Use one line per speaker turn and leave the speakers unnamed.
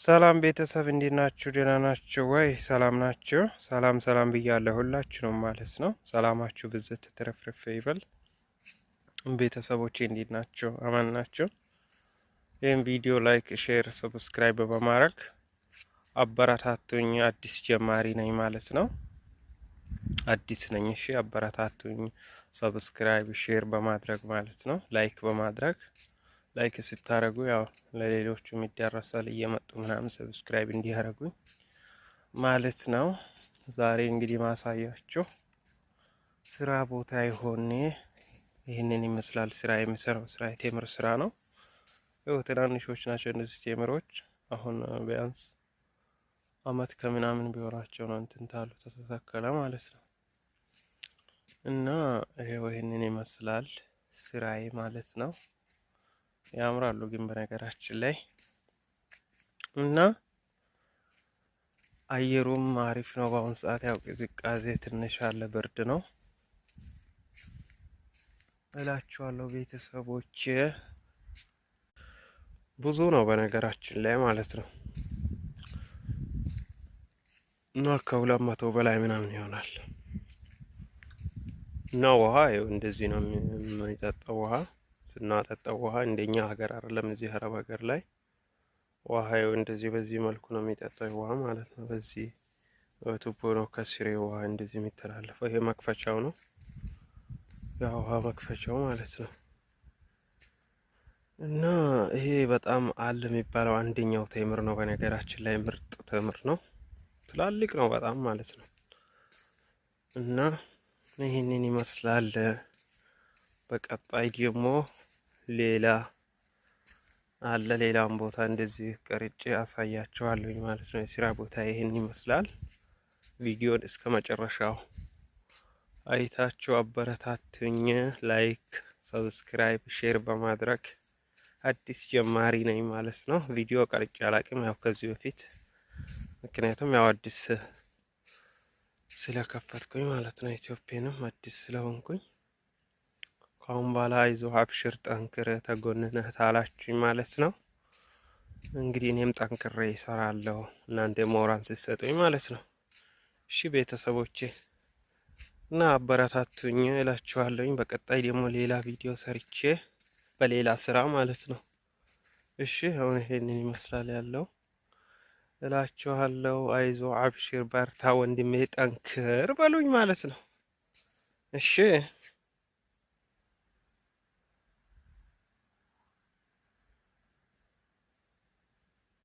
ሰላም ቤተሰብ፣ እንዴት ናችሁ? ደህና ናችሁ ወይ? ሰላም ናችሁ? ሰላም ሰላም ብያለሁ ሁላችሁንም ማለት ነው። ሰላማችሁ ብዝት ትርፍርፍ ይበል። ቤተሰቦቼ እንዴት ናችሁ? አማን ናችሁ? ይህም ቪዲዮ like፣ share፣ subscribe በማድረግ አበረታቱኝ። አዲስ ጀማሪ ነኝ ማለት ነው። አዲስ ነኝ። እሺ አበረታቱኝ። Subscribe፣ share በማድረግ ማለት ነው። Like በማድረግ፣ like ስታደርጉ ያው ለሌሎቹም ይዳረሳል፣ እየመጡ ምናምን subscribe እንዲያደርጉኝ ማለት ነው። ዛሬ እንግዲህ ማሳያችሁ ስራ ቦታ የሆነ ይህንን ይመስላል። ስራ የሚሰራው ስራ የቴምር ስራ ነው። ያው ትናንሾች ናቸው እነዚህ ቴምሮች። አሁን ቢያንስ አመት ከምናምን ቢሆናቸው ነው እንትን ታሉ ተተከለ ማለት ነው። እና ይሄው ይህንን ይመስላል ስራዬ ማለት ነው። ያምራሉ ግን በነገራችን ላይ፣ እና አየሩም አሪፍ ነው። በአሁን ሰዓት ያው ቅዝቃዜ ትንሽ አለ፣ ብርድ ነው እላችኋለሁ ቤተሰቦች። ብዙ ነው በነገራችን ላይ ማለት ነው፣ እና ከ200 በላይ ምናምን ይሆናል። እና ውሃ ይኸው እንደዚህ ነው የሚጠጣው። ውሃ ስናጠጣው ውሃ እንደኛ ሀገር አይደለም። እዚህ አረብ ሀገር ላይ ውሃ ይኸው እንደዚህ በዚህ መልኩ ነው የሚጠጣው ውሃ ማለት ነው። በዚህ ቱቦ ነው ከስሬ ውሃ እንደዚህ የሚተላለፈው። ይሄ መክፈቻው ነው፣ ያ ውሃ መክፈቻው ማለት ነው። እና ይሄ በጣም አለ የሚባለው አንደኛው ቴምር ነው። በነገራችን ላይ ምርጥ ቴምር ነው። ትላልቅ ነው በጣም ማለት ነው። እና ይህንን ይመስላል። በቀጣይ ደግሞ ሌላ አለ። ሌላም ቦታ እንደዚህ ቀርጬ አሳያችኋለሁኝ ማለት ነው። የስራ ቦታ ይህን ይመስላል። ቪዲዮን እስከ መጨረሻው አይታችሁ አበረታቱኝ። Like፣ subscribe፣ share በማድረግ፣ አዲስ ጀማሪ ነኝ ማለት ነው። ቪዲዮ ቀርጬ አላቅም ያው ከዚህ በፊት፣ ምክንያቱም ያው አዲስ ስለከፈትኩኝ ማለት ነው። ኢትዮጵያንም አዲስ ስለሆንኩኝ ከአሁን በኋላ አይዞህ፣ አብሽር፣ ጠንክር፣ ተጎንነህ ታላችሁኝ ማለት ነው። እንግዲህ እኔም ጠንክሬ እሰራለሁ እናንተ ሞራል ስትሰጡኝ ማለት ነው። እሺ ቤተሰቦቼ፣ እና አበረታቱኝ እላችኋለሁኝ። በቀጣይ ደግሞ ሌላ ቪዲዮ ሰርቼ በሌላ ስራ ማለት ነው። እሺ አሁን ይሄንን ይመስላል ያለው እላችኋለሁ። አይዞ፣ አብሽር፣ በርታ ወንድሜ፣ ጠንክር በሉኝ ማለት ነው። እሺ።